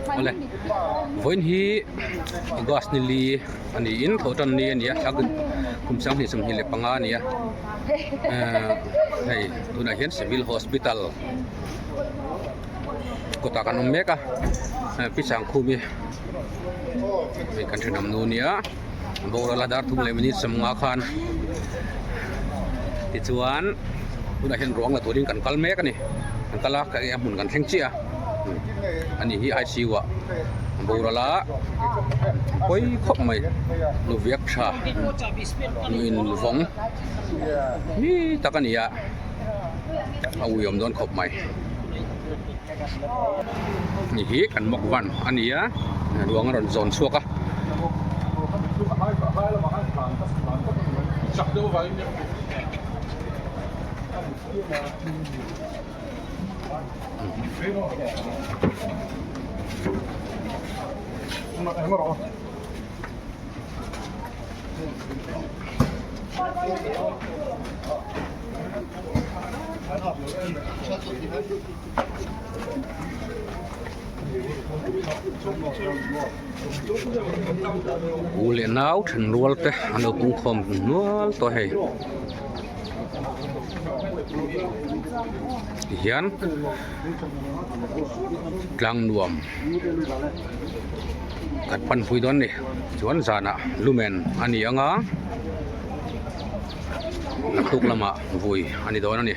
Awle vawiin hi August ni li a niin thawh tan ni a ni a thla kum 2025 a ni a ehh hei tunah hian civil hospital kawtah kan awm mek a pi Sangkhumi hei kan thenawm nu a nia boral a dar thum leh minute sawmnga khan tichuan tunah hian ruang la turin kan kal mek a ni kan kal a ka a hmun kan thleng chiah a ani hi I_C_U ah boral a pawi khawp mai nu viak tha nu in vawng mi tak a ni a a ui awm dawn khawp mai. Ni hi kan mawk van a ni a ruang a rawn zawn chhuak a. U leh nau then rual te an lo pung khawm nual tawh hei tihian tlang nuam kan pan pui dawn a ni chuan zanah lumen a ni ang a naktuk lamah vui a ni dawn a ni.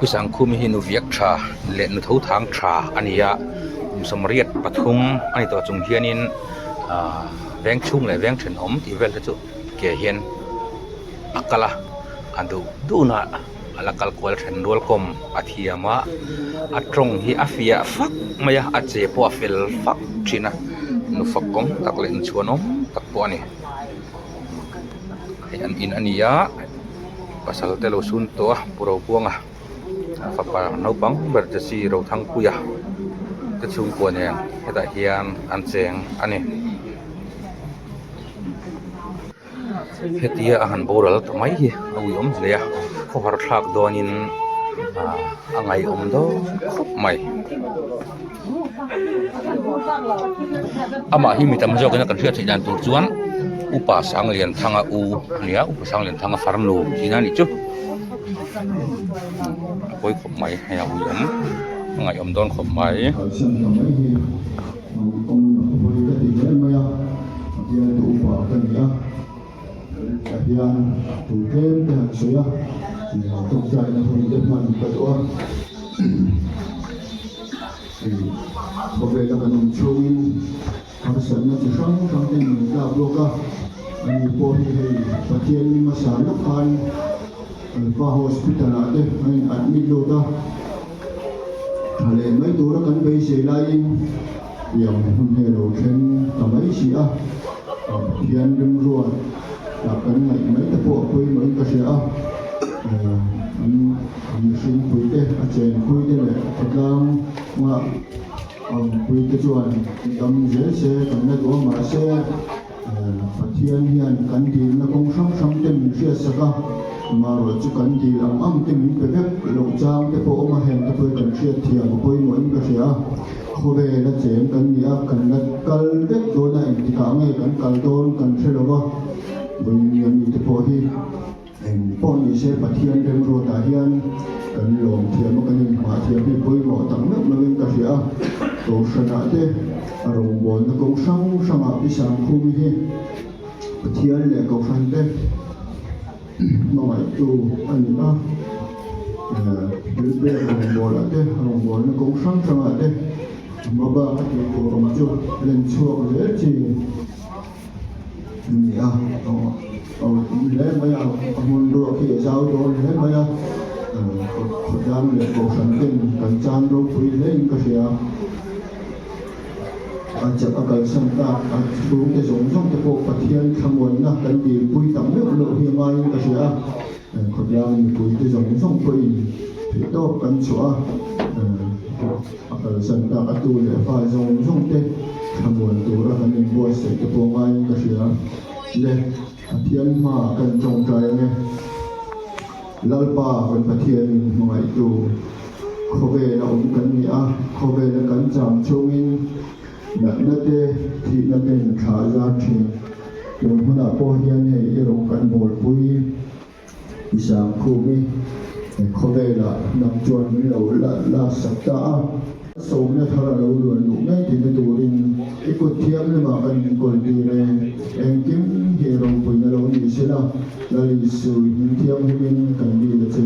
Pi Sangkhumi hi nu viak tha leh nu tho thang tha a ni a, kum 83 a ni tawh chung hianin ahh veng chhung leh veng thenawm tih vel te chu ke hian a kal a, a duh duhna a la kal kual then rual kawm a thiam a, a tawng hi a fiah fak mai a, a che pawh a fel fak thin a, nu fakawm tak leh nu chhuanawm tak pawh a ni. Hei an in a ni a pasal te lo sun tawh a pu Robuanga a fapa naupang ber Jesse Rothangpuia te chhungkua nen hetah hian an cheng a ni. Hetia a han boral ta mai hi a uiawm hle a khawhar thlak dawnin ah a ngaihawm dawn khawp mai. Amah hi mi tam zawkin a kan hriat theih dan tur chuan Upa Sanglianthanga u a ni a, Upa Sanglianthanga farnu tihna a nih chu. A pawi khawp mai hei a uiawm a ngaihawm dawn khawp mai. Khawvela kan awm chhungin harsatna chi hrang hrang te min tlak bawk a, ani pawh hi hei Pathian ni hmasa lawk khan Alpha Hospital ah te a in admit lut a, tha leh mai tura kan beisei laiin tiang hun hi a lo thleng ta mai si a, Pathian rimruat ah kan ngaih mai te pawh a pawimawhin ka hria a. An mihringpui te, a chenpui te leh khawtlang a awmpui te chuan dam zel se kan la duh a, mahse Pathian hian kan dilna kawng hrang hrang te min hriatsak a, amaherawh chu kan dil ang ang te min pe vek loh chang te pawh awm a, heng te pawh hi kan hriatthiam a pawimawhin ka hria a, khawvel a cheng kan ni a, kan la kal vek dawn a, engtikah nge kan kal dawn kan hre lo va, vawiin ami te pawh hi. Eng pawh ni se Pathian remruatah hian kan lawm thiam a, kan inhmah thiam hi pawimawh tak meuh meuhin ka hria a. Kohhranah te a rawngbawlna kawng hrang hrangah Pi Sangkhumi hi Pathian leh Kohhran te hmangaihtu a ni a. Thilpek rawngbawlah te, rawngbawlna kawng hrang hrangah te hma bak a tih tur awm chu len chhuak zel chi. Ni a, a awm hle mai a, a hmun ruak hi a zau dawn hle mai a, khawtlang leh kohhran ten kan chan ropui hle in ka hria, a chak a kalsan tak a chhungte zawng zawng te pawh Pathian thlamuanna kan dilpui tak meuh loh hi a ngaiin ka hria a, khawtlang mipui te zawng zawng pawhin theihtawp kan chhuah a. A kalsan tak a tu leh fa zawng zawng te thlamuan tura kan inbuatsaih te pawh ngaiin ka hria. Le, Pathian hmaah kan tawngtai ang e. Lalpa kan Pathianin hmangaihtu khawvela awm kan ni a, khawvela kan cham chungin natna te, thihna ten thla a zar thin. Tun hunah pawh hian hei i rawng kan bawlpui. I Sangkhum i khawvelah nang chuan min lo la sak ta a. Sawmna thar a lo luan luh ngei theihna turin i kut thianghlimah kan inkawl tir e. Engkim hi ropuina lo ni sela, Lal Isu i hming thianghlimin kan dil a che.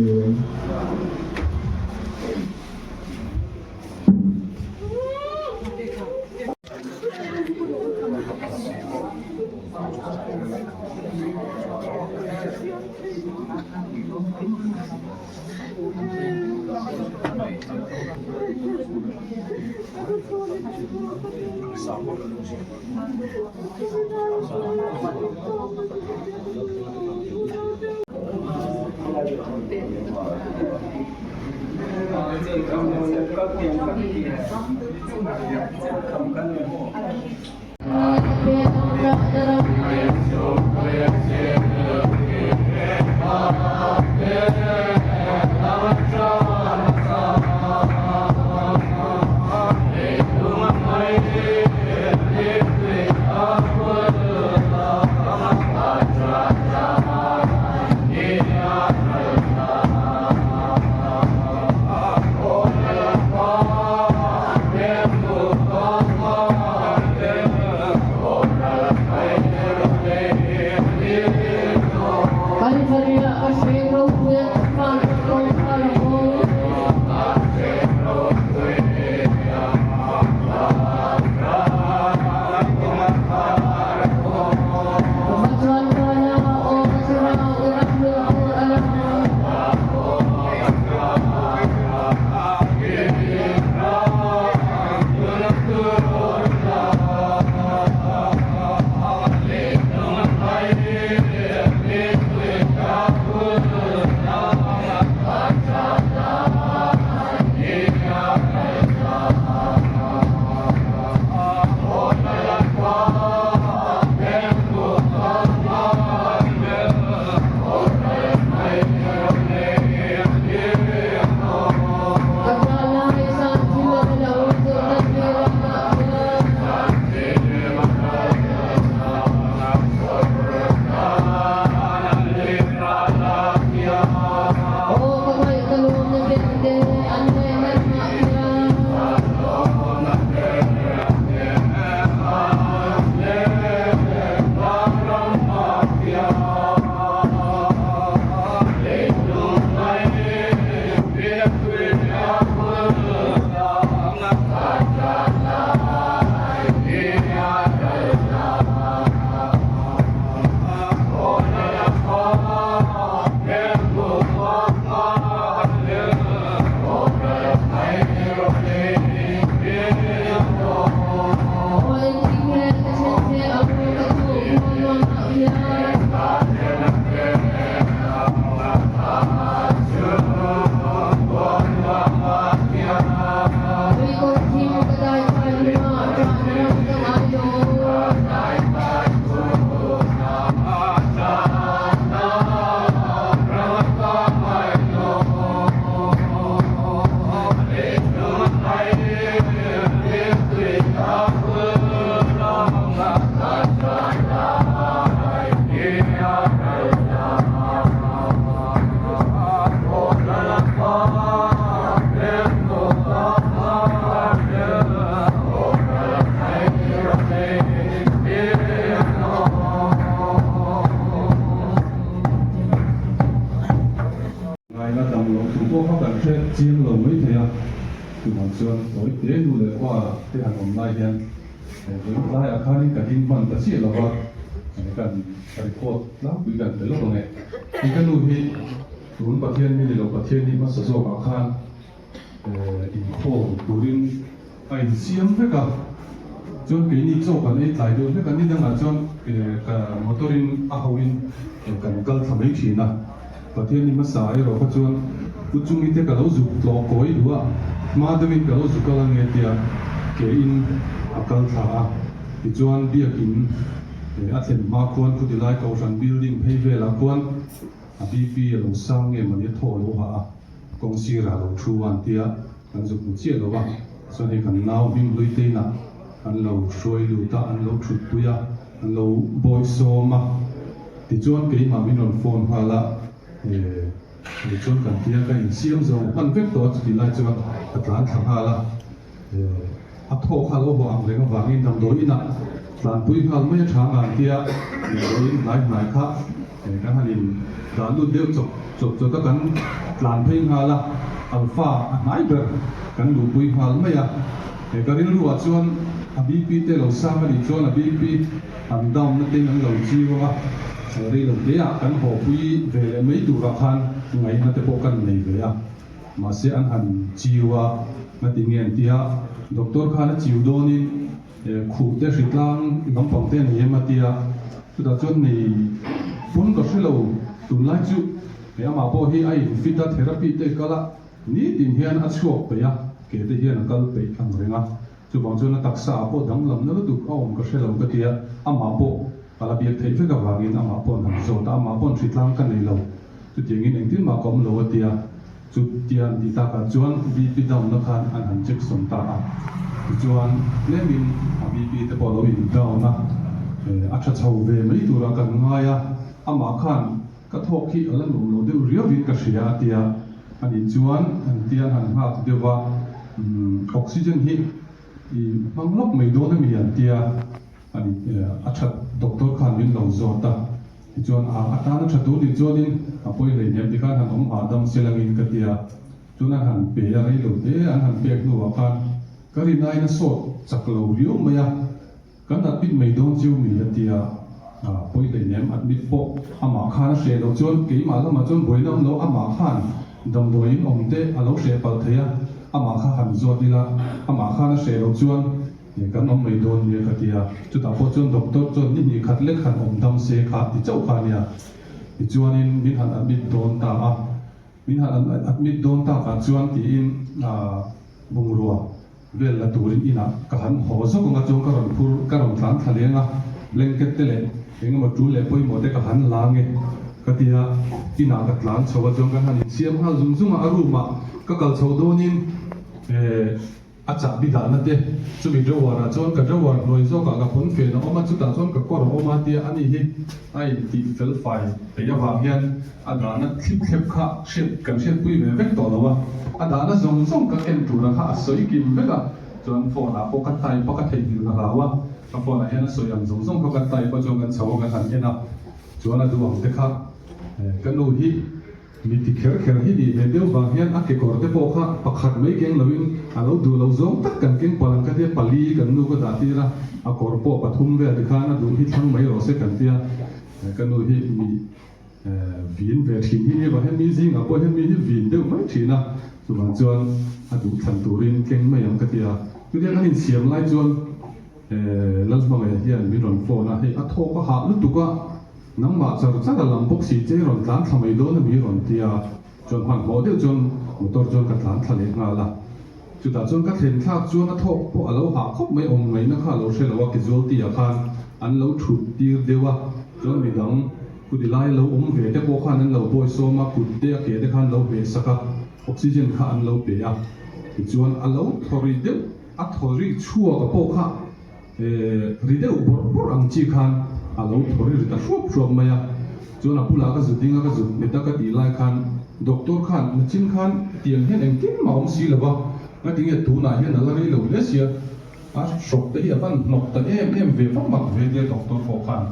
chiang lo mai thei a, chuvang chuan tawi te nu leh pa te han awm lai hian vawi laiah khanin ka ding hman ta chiah lo va, kan record tlangpui kan pe lawk ang e. Hei ka nu hi tun Pathian mi ni lo Pathian hi hmasa zawkah khan inkhawm turin a insiam vek a, chuan keini chaw kan ei tlai deuh hlek a, ni dangah chuan ka motor in a ho in kan kal thla mai thin a, Pathian ni hmasa erawh kha chuan u chungi te ka lo zuk tlawh kawi duh a, hma deuhin ka lo zuk kal ange tia ke in a kal thla a, tichuan biakin a thlen hma khuan khawtilai kohhran building phei velah khuan a BP a lo sang nge mawni a thaw a lo hah a. Kawng sirah lo thu an tia kan zuk hmu chiah lo a, chuan hei kan nau hming hlui te inah an lo hruai lut a, an lo thut pui a, an lo bawi sawm a, tichuan keimah min rawn phone nghal a, eh chuan kan tia ka insiam zo hman vek tawh a chutih lai chuan ka tlan thla nghal a, eh a thaw kha lo haw ang reng avangin damdawi inah tlanpui nghal mai a tha ang an tia damdawi in hnai hnai kha. Kan han in dah lut deuh chawp chawp chawt a, kan tlan phei nghal a, Alpha a hnai ber kan luhpui nghal mai a. He ka rilruah chuan a BP te lo sang a nih chuan a BP an down na tein an lo chiu ang a, rei lo te ah kan hawpui ve leh mai turah khan ngaihna te pawh kan nei ve a. Mahse an han chiu a, ngati nge an tia, doctor khan a chiu dawnin Khuh te hritlang lampang te a ni em a tia, chutah chuan nei pawn ka hre lo tunlai chu he amah pawh hi a in fit a, therapy te kal a, nitin hian a chhuak peih a, ke te hian a kal peih ang reng a, chuvang chuan a taksa ah pawh danglamna lutuk a awm ka hre lo ka tia, amah pawh ka la biak theih vek avangin amah paw'n han zawt a, amah paw'n hritlang ka nei lo, chutiangin engtin mah ka awm lo a tia. Chutia an tih takah chuan BP down na khan an han check sawm ta a, tichuan tlemin a BP te pawh a lo in down a, a tha chho ve mai turah kan ngai a, amah khan ka thawk hi a la nuam lo deuh riauin ka hria a tia, ani chuan an tia an han nghak deuh va, oxygen hi i hmang lawk mai dawn a mi an tia, ani a that doctor khan min lo zawt a. Tichuan a atan a tha tur nih chuanin a pawi hleihnem tikhan han awm hahdam se langin ka ti a, chuan an han pe a rei lo te an han pek hnuah khan ka rinaiin a sawt chak lo riau mai a, kan admit mai dawn chiu mi a ti a, a pawi hleihnem admit pawh amah khan a hreh loh chuan keimah lamah chuan buaina awm lo amah khan damdawiin awm te a lo hreh palh thei a, amah kha han zawt ila amah khan a hreh loh chuan Kan awm mai dawn nia ka ti a, chutah pawh chuan doctor chuan ni hnih khat lek han awm dam se kha ti chauh kha a nia. Tichuanin min han admit dawn ta a, min han admit dawn takah chuan tiin bungrua vel la turin inah ka han haw zawk ang a, chuan ka rawn phur ka rawn tlan thla leng a, blanket te leh eng emaw tul leh pawimawh te ka han la nge ka ti a, inah ka tlan chho a, chuan kan han insiam nghal zung zung a, a room ah ka kal chho dawnin A chahbi dahna te chumi drawer ah chuan ka drawer hnuai zawkah ka pawn fen a awm a, chutah chuan ka kawr a awm a tia ani hi a intih fel fai theih avang hian a dahna thlip thlep kha hriat kan hriatpui ve vek tawh lo a, a dahna zawng zawng ka ken tura kha a sawi kim vek a, chuan phone ah pawh ka type a ka theihnghilh ka hlau a, ka phone ah hian a sawi ang zawng zawng kha ka type a chuan kan chho a kan han en a, chuan a duh ang te kha ka nu hi. Mi ti kher kher hi nih ve deuh vang hian a kekawr te pawh kha pakhat mai keng loin a lo duh lo zawng tak kan keng palh ang ka tia pali kan nu ka dah tir a, a kawr pawh pathum vel tikhan a duh hi thlang mai rawh se kan tia ka nu hi mi vin ve thin hi ni vang hian mi zingah pawh hian mi hi vin deuh mai thin a, chuvang chuan a duh thlan turin keng mai ang ka tia chutia kan insiam lai chuan Lalhmangaih hian min rawn phone a, hei a thawk a hah lutuk a. Nangmah char char a lam bawk si che i rawn tlan thla mai dawn a mi rawn ti a, chuan hmanhmawh deuh chuan motor chuan ka tlan thla leh nghal a. Chutah chuan ka thlen thlak chuan a thawk pawh a lo hah khawp mai, awm ngaihna kha a lo hre lo a, casualty ah khan an lo thut tir deuh a, chuan midang kuti lai lo awm ve te pawh khan an lo bawi sawm a, kut te a ke te khan lo hmeh sak a, oxygen kha an lo pe a, tichuan a lo thaw ri deuh a thaw ri chhuak a pawh kha. Ri deuh bawrh bawrh ang chi khan a lo thaw ri ri ta hruap hruap mai a, chuan a bulah ka zut ding a, ka zut nghet a ka tih lai khan doctor khan nachin khan tiang hian engtin mah awm si lo va, ngatinge tunah hian a la rei lo hle sia, a hrawk te hi a van hnawk ta em em ve vak mak ve nia doctor pawh khan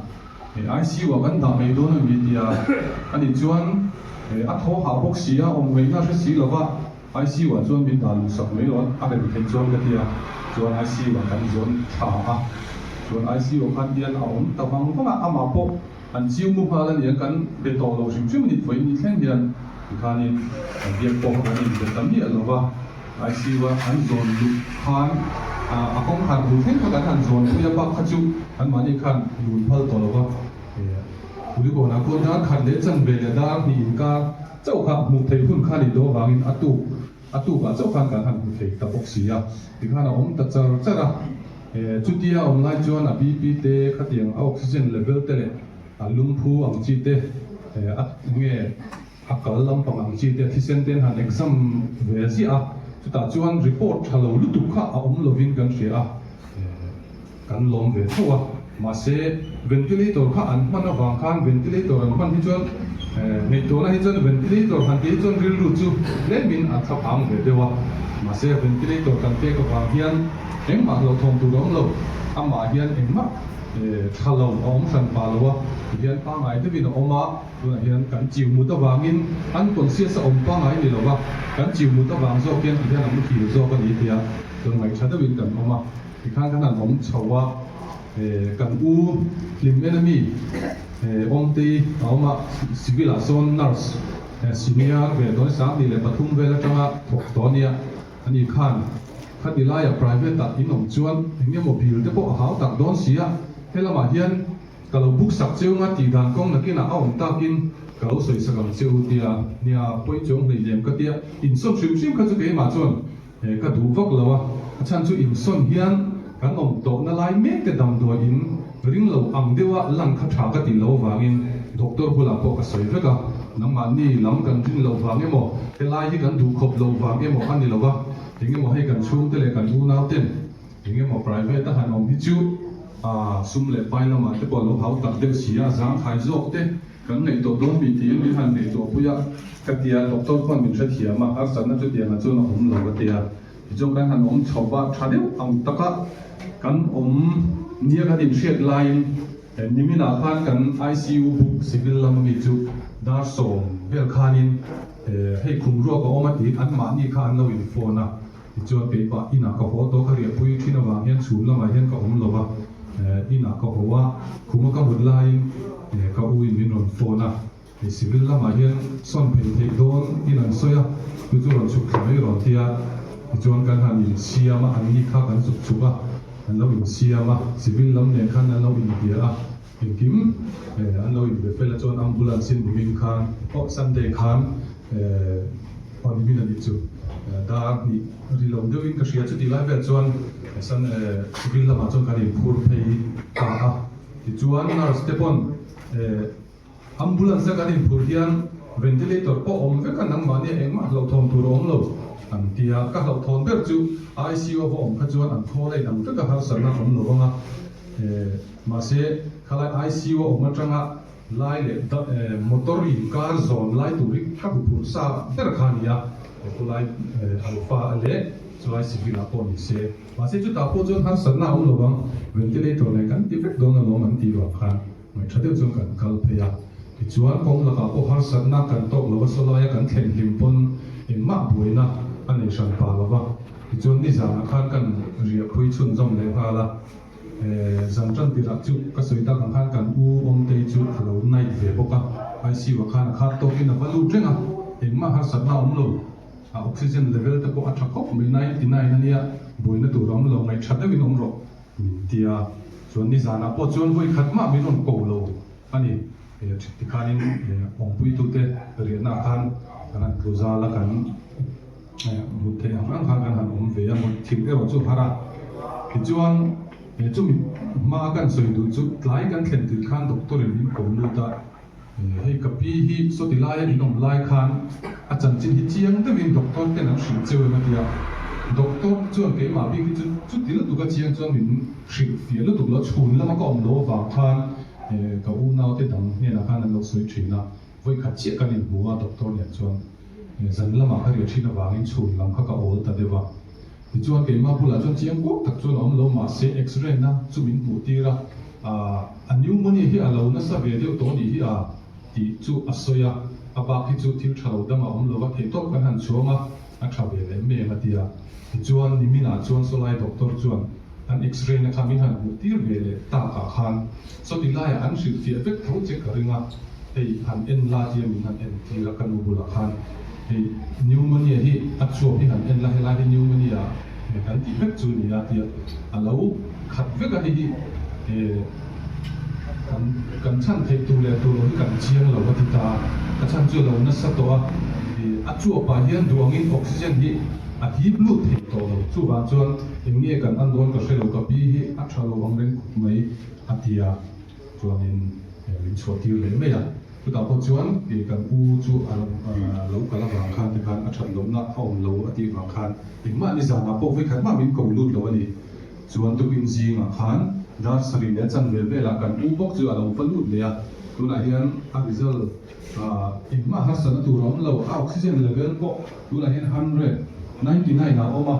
ICU ah kan dah mai dawn a mi tia, ani chuan a thaw hah bawk si a, awm ngaihna a hre si lo va. ICU ah chuan min dah luh sak mai lo a, a rem theih chuan ka ti a, chuan ICU ah kan zawn tha a, chuan ICU ah khan hian a awm ta vang vang a, amah pawh an chiu mu nghal a nia, kan be tawh lo hrim hrim a ni, vawiin ni thleng hian tikhanin biak pawh kan inbe ta miah lo va, ICU a an zawn luh khan a kawngkhar bul thleng kha kan han zawn pui a, bak kha chu anmahni khan lun phal tawh lo va, Kulikawnah khawn dar khat leh chanve leh dar hnih inkar Chauh kha hmuh theih hun kha nih tawh avangin a tuk a tukah chauh khan kan han hmu thei ta bawk si a, tikhan a awm ta char char a. Chutia a awm lai chuan a BP te, khatiang a oxygen level te leh a lungphu ang chi te, a nge a kal lampang ang chi te, a thisen te an han exam ve ziah a, chutah chuan report tha lo lutuk kha a awm lovin kan hria a. Kan lawm ve tho a, mahse ventilator kha an hman avang khan ventilator an hman hi chuan ngaihtuahna hi chuan ventilator han tih hi chuan rilru chu tlemin a thlaphang ve deuh a, mahse ventilator kan pek avang hian engmah hlauhthawm tur a awm lo, amah hian engmah tha lo a awm hran pah lo a, tihian pangngai deuhin a awm a, tunah hian kan chiu mut avangin unconscious a awm pangngai ni lo va, kan chiu mut avang zawk hian tihian a muhil zawk a ni tia chuan ngaihṭha deuhin kan awm a. Tikhan kan han awm chho a, kan u hlim en ami Awmtei a awm a, civil ah sawn nurse senior ve dawn 2003 vel atanga thawk tawh a nia, ani khan khati laia private ah in awm chuan eng emaw bill te pawh a hau tak dawn si a, helamah hian ka lo book sak cheu nga tih dan kawng nakinah a awm takin ka lo sawi sak ang che u tia nia pawi chuang hleinem ka tia insawn hrim hrim kha chu keimah chuan He ka duh vak lo a, a chhan chu insawn hian kan awm tawhna lai mek te damdawi in ring lo ang deuha lan kha tha ka tih lo vangin doctor bulah pawh ka sawi vek a, nangmahni lam kan rin loh vang emaw helai hi kan duh khawp loh vang emaw a ni lo va, eng emaw hei kan chhungte leh kan unau ten eng emaw private a han awm hi chu sum leh pai lamah te pawh a lo hau tak deuh si a, zangkhai zawk te. Kan ngaihtuah dawn mi tiin min han ngaihtuah pui a, ka ti a, doctor khuan min hrethiam a, harsatna chutiangah chuan a awm lo ka ti a, tichuan kan han awm chho va, tha deuh ang taka kan awm nia kan inhriat laiin niminah khan kan ICU book civil lam ami chu dar sawm vel khanin hei khum ruak a awm a tiin anmahni kha an lo in phone a, tichuan keipah inah ka haw tawh ka riahpui thin avang hian chhun lamah hian ka awm lo va, inah ka haw a, khuma ka mut laiin Ka u in min rawn phone a, hei civil lamah hian sawn phei theih dawn in an sawi a, chu chu rawn chhuk thla mai rawn ti a, tichuan kan han insiam a, an ni kha kan zuk chhuk a, an lo insiam a, civil lam nen khan an lo inbia a, engkim an lo inbe fel a, chuan ambulance in nimin khan oh Sunday khan aw nimin a nih chu dar hnih ri lo deuhin ka hria, chutih lai vel chuan civil lamah chuan kan inphur phei ta a. Tichuan nurse te pawn ambulance a kan inphur hian ventilator pawh awm vek a, nangmahni engmah hlauhthawn tur a awm lo an ti a, ka hlauhthawn ber chu ICU a va awm kha chuan an thawl a inang vek a, harsatna a awm lo vang a, mahse khalai ICU a awm atanga lai leh motor inkar zawn lai tur hi ka huphurh sa ber kha a ni a, khulai Alpha leh chulai civil ah pawh ni se. Mahse chutah pawh chuan harsatna a awm lo vang, ventilator nen kan ti vek dawn alawm an tih vang khan ngaihṭha deuh chuan kan kal phei a. Tichuan kawng lakah pawh harsatna kan tawk lo va, sawlaia kan thlen hlim pawn engmah buaina a nei hran pah lo va. Tichuan nizanah khan kan riahpui chhunzawm leh nghal a, zan tan tirah chu ka sawi tak ang khan kan u Awmtei chu a lo night ve bawk a, ICU ah khan a khat tawkin a va lut reng a, engmah harsatna a awm lo. A oxygen level te pawh a tha khawp mai, 99 a nia, buaina tur a awm lo, ngaih tha deuhin awm rawh min ti a, chuan nizanah pawh chuan vawi khat mah min rawn ko lo a ni, tikhanin awmpuitute riahnaah khan kan han tlu zal a, kan mut theih ang ang khan kan han awm ve a, mut thil erawh chu har a, tichuan chumi hmaa kan sawi duh chu tlai kan thlen tirh khan doctor in min ko lut a. Hei ka pi hi sawti laia in awm lai khan a chanchin hi chiang deuhin doctor ten an hrilh cheu em a tia. Doctor chuan keimah bik hi chu chuti lutuk a chiang chuan min hrilh fiah lutuk lo, chhun lama ka awm lo avang khan ka unaute dang hnenah khan an lo sawi thin a, vawikhat chiah kan inhmu a doctor nen chuan zan lamah ka riah thin avangin chhun lam kha ka awl ta deuh a. Tichuan keimah bulah chuan chiang kuak tak chuan a awm lo, mahse x-ray na chu min hmuh tir a, a pneumonia hi a lo nasa ve deuh tawh anih hi a tih chu a sawi a, a bak hi chu thil tha lo dang a awm lo va, theihtawp kan han chhuang a. a tha ve leh mai ang a ti a. Tichuan niminah chuan sawlai doctor chuan an x-ray na kha min han hmuh tir ve leh tak ah khan sawti laiah an hrilhfiah vek tho che ka ring a, hei han en la tia min han en tir a ka nu bulah khan hei pneumonia hi a chuap hi han en la helai hi pneumonia kan tih vek chu ni a tia a lo khat vek a hei hi kan kan chhan theih tur leh tur lo hi kan chiang lo a ti ta a, a chhan chu a lo nasa tawh a, a chuapah hian duh angin oxygen hi a hip lut thei tawh lo, chuvang chuan eng nge kan an dawn ka hre lo, ka pi hi a tha lo ang reng khawp mai a ti a, chuanin min chhuah tir leh mai a, chutah pawh chuan kan u chu a lo kal avang khan tikhan a that lohna a awm lo a tih vang khan engmah nizanah pawh vawikhat mah min ko lut lo a ni. Chuan tukin zingah khan dar sarih leh chanve velah kan u bawk chu a lo va lut leh a, tunah hian a result engmah harsatna tur a awm lo, a oxygen level pawh tunah hian 199 ah a awm a,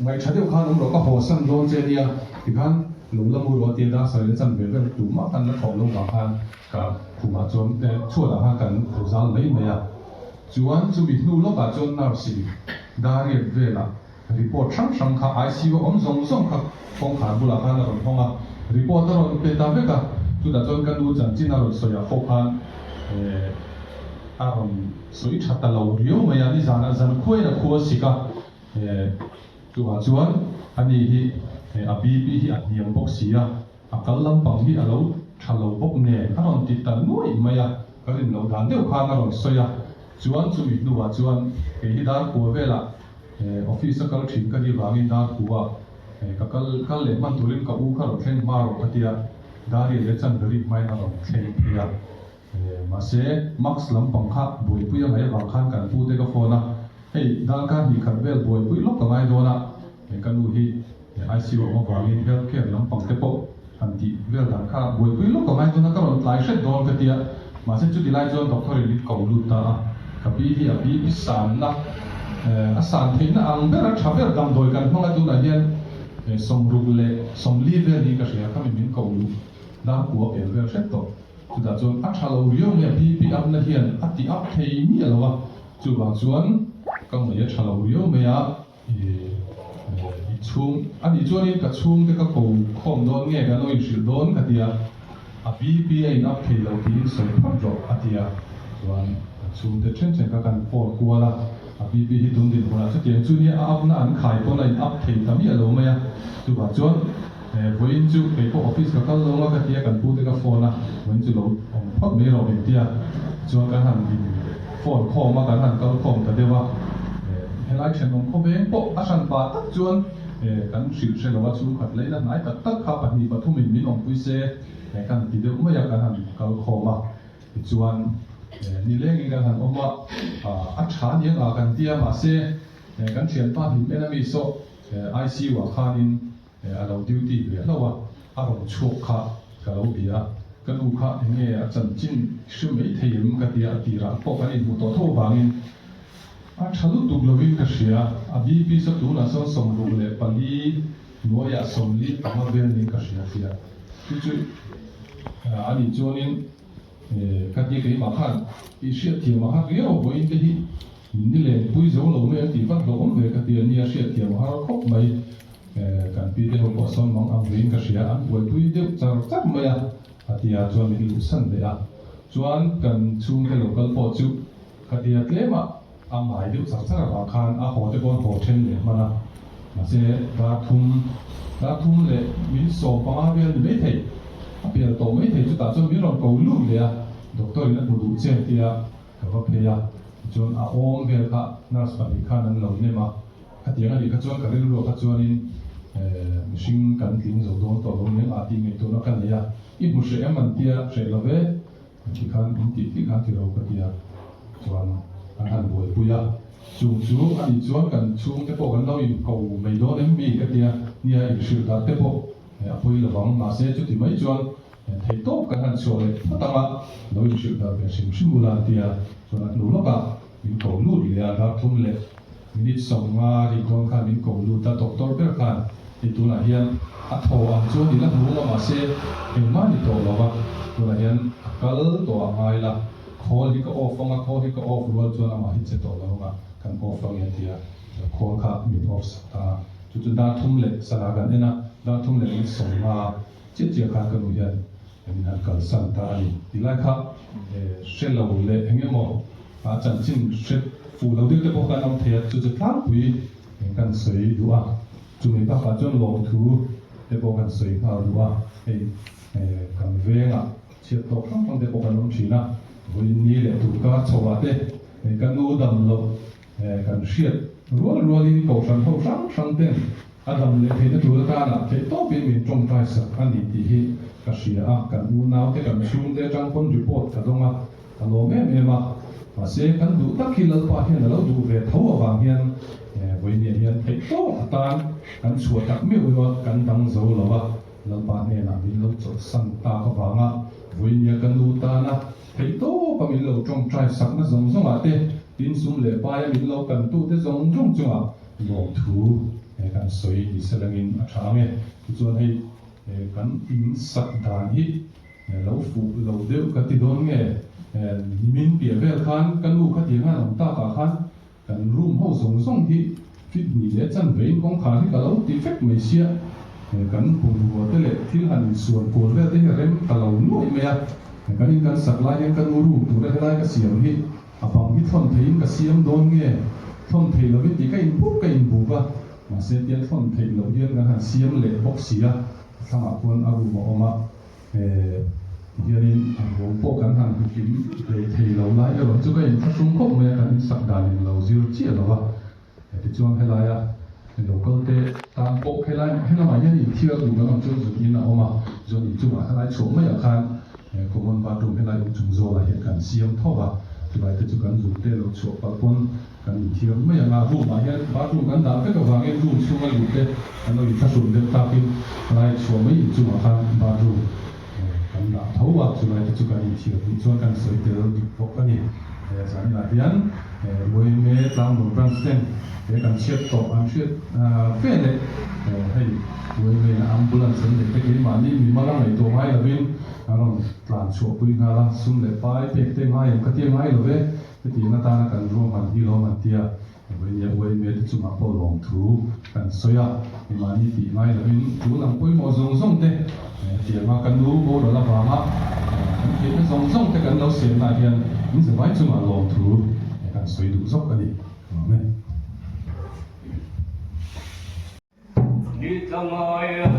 ngaihṭha deuh khan awm rawh ka haw san dawn che nia tikhan lo la mu rawh a tia dar sarih leh chanve vel tumah khan la thawh lo vang khan ka khumah chuan chhuatah khan kan tho zal mai mai a, chuan chumi hnu lawkah chuan nurse in dariat velah Report hrang hrang kha ICU awm zawng zawng kha kawngkhar bulah khan a rawn hawng a, report a rawn pe ta vek a, chutah chuan ka nu chanchin a rawn sawi ah pawh khan a rawn sawi tha ta lo riau mai a, nizanah zan khuaiin a khua sik a, chuvah chuan ani hi a BP hi a hniam bawk si a, a kal lampang hi a lo tha lo bawk nen a rawn ti ta nuaih mai a, ka rin loh dan deuh khan a rawn sawi a, chuan chumi hnuah chuan kei hi dar kua velah Office a kal thin ka nih vangin dar kua ka kal kal leh hman turin ka u kha rawn thleng hma rawh ka tia, Daria leh Chanveri hmain a rawn thleng phei a. Mahse mask lampang kha buaipui a ngaih avang khan kan pute ka phone a, hei darkar hnih khat vel buaipui lawk ka ngai dawn a, ka nu hi ICU a awm avangin health care lampang te pawh han tih vel dan kha buaipui lawk ka ngai dawn a, ka rawn tlai hret dawn ka tia, mahse chuti lai chuan doctor in min ko lut ta a, ka pi hi a pi pi sanna a san theihna ang ber a tha ber damdawi kan hmang a tunah hian 60 leh 40 vel niin ka hria khami min ko lut dar kua pel vel hret tawh, chutah chuan a tha lo riau mai a pi pi up na hian a ti up thei miah lo a, chuvang chuan ka ngaih a tha lo riau mai a. I chhung a nih chuanin ka chhungte ka ko khawm dawn nge kan lo inhrilh dawn ka ti a, a BP a in up thei lo tiin sawi phawt rawh a ti a, chuan ka chhungte then then kha kan phone kual a, a BP hi tun dinhmunah chutiang chu nia a up na an khai pawn a in up thei ta miah lo mai a, chuvang chuan vawiin chu kei pawh office ka kal lo a ka ti a, kan pute ka phone a, vawiin chu lo awm phawt mai rawh min ti a, chuan kan han in phone khawm a, kan han kal khawm ta deuh a, helai thenawm khawveng pawh a hran pah tak chuan kan hrilh hre lo a, chhungkhat leina hnai tak tak kha pahnih pathumin min awmpui se kan ti deuh mai a, kan han kal khawm a, tichuan nilengin kan han awm a, a tha aniang a kan ti a, mahse kan thianpa hlim en ami saw ICU ah khanin A lo duty ve hlauh a, a rawn chhuak kha ka lo bia a, ka nu kha enge a chanchin hre mai thei em ka tia a tirah pawh kan inhmuh tawh tho avangin a tha lutuk lovin ka hria, a BP chu tunah chuan 64 hnuaiah 45 vel niin ka hria tia chu chu a nih chuanin ka tia keimah khan i hriatthiam a har riau vawiin te hi Min ni lenpui zo lo mai an tih vat lo awm ve ka ti a nia, hriatthiam a har khawp mai. Kan pi te ho pawh sawn mang ang vein ka hria, an buaipui deuh char char mai a, a ti a chuan min luhsan leh a. Chuan kan chhungte lo kal pawh chu ka tia tlema a ngai deuh char char avang khan a haw te pawh an haw then leh hman a. Mahse dar thum, dar thum leh min 15 vel ni maithei, a pel tawh maithei chutah chuan min rawn ko lut leh a, doctor in a hmu duh che tia Ka va phei a, tichuan a awm vel kha nurse pahnih khan an lo nem a, khatiang a nih kha chuan ka rilruah kha chuanin mihring kan tling zo dawn tawh lo nen ah tih ngaihtuahna ka nei a, i hmu hreh em an tia, hreh lo ve an ti khan in tih tih khan ti ro ka tia, chuan an han buaipui a, chung chu a nih chuan kan chhungte pawh kan lo inko mai dawn em mi ka tia, nia inhrilh darh te pawh a pawi lovang, mahse chuti mai chuan Thei tawp kan han chhuah leh phawt ang a, lo inhrilh darh ve hrim hrim ula an ti a, chuan a hnu lawkah min ko lut leh a, dar thum leh minute 50 rik dawn khan min ko lut a, doctor ber khan hei tunah hian a thaw ang chuan i la hmu ang a, mahse engmah ni tawh lo va, tunah hian a kal tawh a ngai la, khawl hi ka off ang a, khawl hi ka off rual chuan amah hi che tawh lo ang a. kan off ange tia khawl kha min off sak ta a. Chu chu dar thum leh sana kan en a, dar thum leh min 50 chiah chiah khan ka nu hian min han kalsan ta a ni. Tilai kha hre lo leh eng emaw a chanchin hre fuh lo deuh te pawh kan awm thei a, chu chu tlangpui kan sawi duh a. Chumi bakah chuan lawmthu te pawh kan sawi nghal duh a, hei kan vengah chhiat tawk hrang hrang te pawh kan awm thin a, vawiin leh tukar chhoah te ka nu dam loh Kan hriat rual rualin kohhran ho hrang hrang ten a dam leh theihna tur atana theih tawpin min tawngtai sak a ni tih hi ka hria a, kan unaute kan chhungte atang pawn report ka dawng a, ka lawm em em a. Mahse kan duh tak hi Lalpa hian a lo duh ve tho avang hian vawinia hian theih tawp atan kan chhuah tak meuh emaw kan dang zo lo a, Lalpa hnenah min lo chawlhsan tak avanga vawinia ka nu tana Theih tawpa min lo tawngtai sakna zawng zawngah te, tin sum leh paia min lo kantute zawng zawng chungah lawmthu he kan sawi ni se langin a tha ang e. Tichuan hei kan in sak dan hi lo fuh lo deuh ka ti dawn nge? Nimin piah vel khan ka nu khatiang an awm takah khan Kan room ho zawng zawng hi fit ni leh chan vein kawngkhar hi ka lo ti vek mai sia, kan bungrua te leh thil han insuan kual vel te hi rem ka lo nuaih mai a, kan in kan sak lai hian ka nu room tura helai ka siam hi a bang hi thlawn theiin ka siam dawn nge thlawn thei lovin tih ka inbuk ka inbuk a, mahse tiang thlawn theih loh hian kan han siam leh bawk si a, a thlangah khuan a room a awm a. Tihianin a ruang pawh kan han hmu kim hlei thei lo lai erawh chu ka inthlahrung khawp mai a, kan insak danin lo zir chiah lo va. Tichuan helaia local te tan pawh helai helamah hian inthiar duh kan awm chuan zuk in a awm a, chuan inchungah helai chhuah maiah khan common bathroom helai inchung zawlah hian kan siam tho va, chulai te chu kan zuk te lo chhuah palh pawn Kan inthiam mai ang a, room ah hian bathroom kan dah vek avangin room chhunga lut te kan lo inthlahrun deuh takin lai chhuah mai inchungah khan bathroom kan dah tho a, chulai te chu kan inthiam duh chuan kan sawi tel dik bawk a ni. Zaninah hian Uaime Tlangnuam Branch ten he kan chhiat tawh an hriat ve leh hei Uaime in ambulance an neih te keimahni mimal a ngaihtuah ngai lovin an rawn tlan chhuahpui nghal a, sum leh pai pek te ngai ang ka tia ngai lo ve. Hetiang atana kan ruahman hi lawm an tia, Vawinia uaime te chungah pawh lawmthu kan sawi a, mahni tih ngai lovin tul ang pawimawh zawng zawng te hetianga ka nu boral avanga kan theihna zawng zawng te kan lo siamnaah hian min zavai chungah lawmthu kan sawi duh zawk a ni. Amen. Ni tla ngai a.